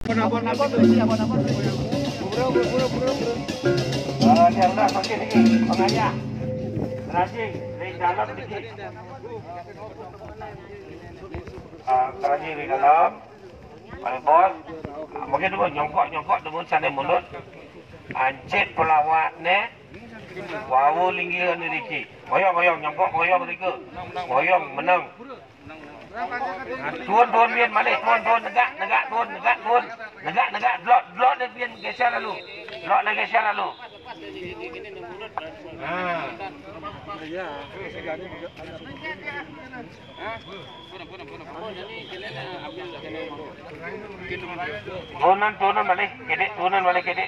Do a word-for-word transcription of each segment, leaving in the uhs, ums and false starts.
Abon-abon, abon-abon, bro, bro, bro, bro, bro. Ah, dia udah makin tinggi, pengayah. Rajin, dari dalam dikit. Ah, rajin dari dalam. Bos. Ah, mungkin dulu nyongkok, nyongkok dulu sana mulut. Ancit pelawat ne. Wau linggih anu dikit. Ngoyong, ngoyong, nyongkok, ngoyong dikit. Ngoyong, menang. Ha, turun, turun, Min, malih, turun, turun, negak, negak, turun, negak, turun, negak, negak, blok, blok deh, Min, geser lalu, blok deh, geser lalu. Ha. Turun, turun malih, kedek, turun malih, kedek.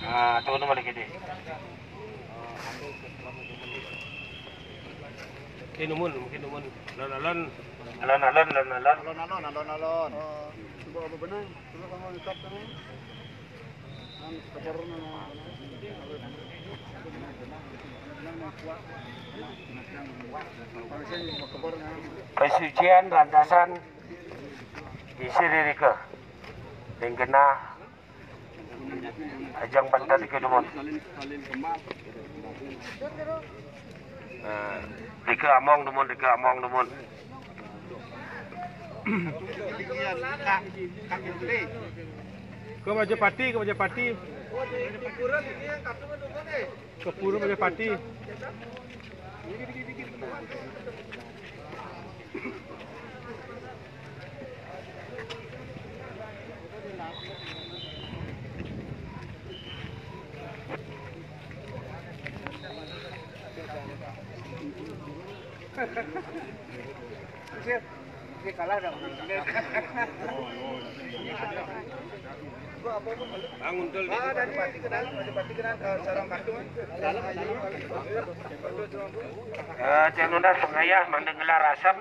Ha, turun malih, kedek. Mungkin numun, mungkin numun. Alon-alon. Alon-alon, alon-alon. Alon-alon, alon-alon. Oh, cuba apa benar? Cuba kamu ikat sana. Nang keber nang. Pasucian Randasan isi ririka. Ring genah Ajang bantal dika dumun. Nah, dika among dumun, dika among dumun. Ke Majapati, ke Majapati. Ke Pura Majapati. Dia kalah dah. Bangun dulu. Ah, tadi kenal, tadi kenal, eh, sarang patung. Dalam, dalam. Eh, cek nunas pengayah, mangda ngelar asap.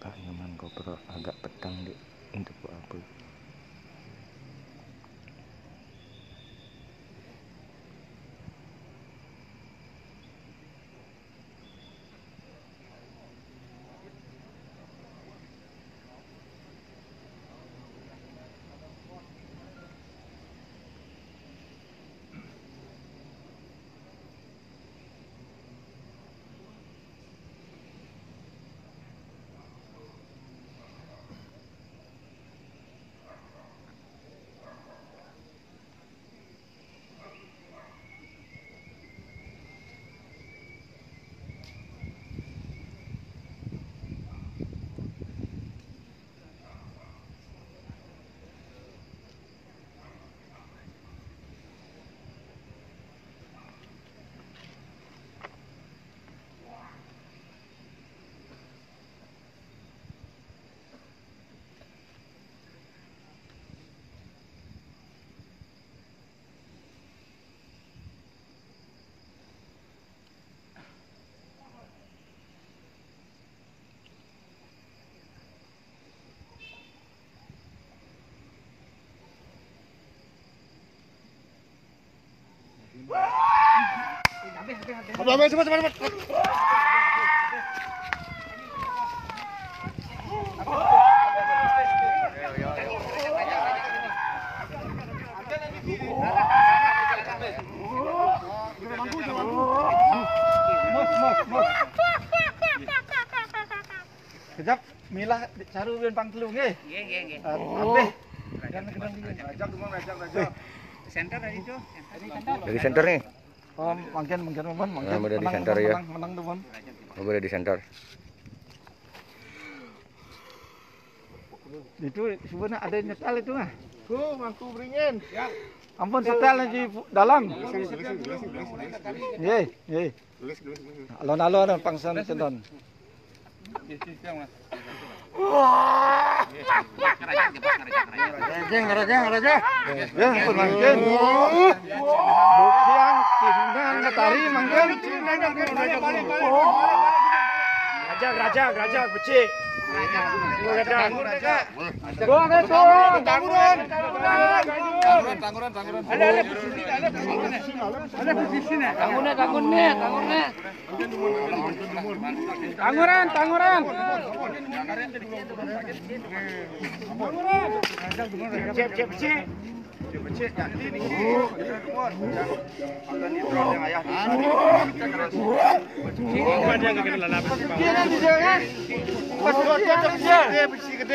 Pak Nyoman Kopro agak petang, Dek, untuk apa? Cepat, cepat, cepat, cepat. Mos, mos, mos. Kejap, milah caru pian pang telu nggih. Nggih, nggih, nggih. Ah, kabeh. Jangan kedang dulu. Rajak, Bang, rajak, rajak. Center tadi tuh. Dari center nih. Oh, mangkin, mangkin, mangkin, mangkin. Nah, udah di center, ya. Menang, menang tuh, Bang. Oh, udah di center. Itu sebenarnya ada nyetel itu mah. Tuh, mangku beringin. Ampun, setel di pu-, dalam. Nggih, nggih. Alon-alon pangsan cendon. Rajang, rajang, rajang. Ya, ampun, mangkin. Bukian, kihinan, matahari, mangkin. Rajang, rajang, rajang, becik. Rajang. Gua nggak tuh. Tanguran. Tanguran, tanguran, tanguran. Ada, ada posisi, ada posisi. Ada posisi nih. Tanguran, tanguran nih, tanguran nih. Tanguran, tanguran. Cep, cep, cep.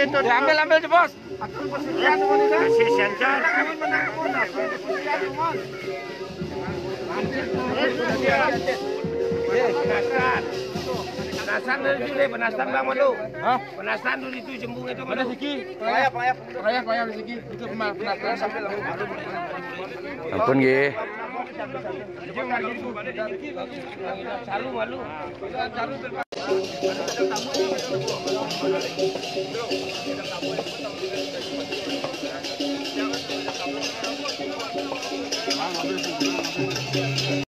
Diambil, ambil tuh, Bos. Kasih sensor. Penasan. Penasan dari sini, penasan Bang Malu. Hah? Penasan dulu itu jembung itu. Mana Siki? Payah, payah. Payah, payah Siki. Itu penasan. Ampun nggih. Salu Malu.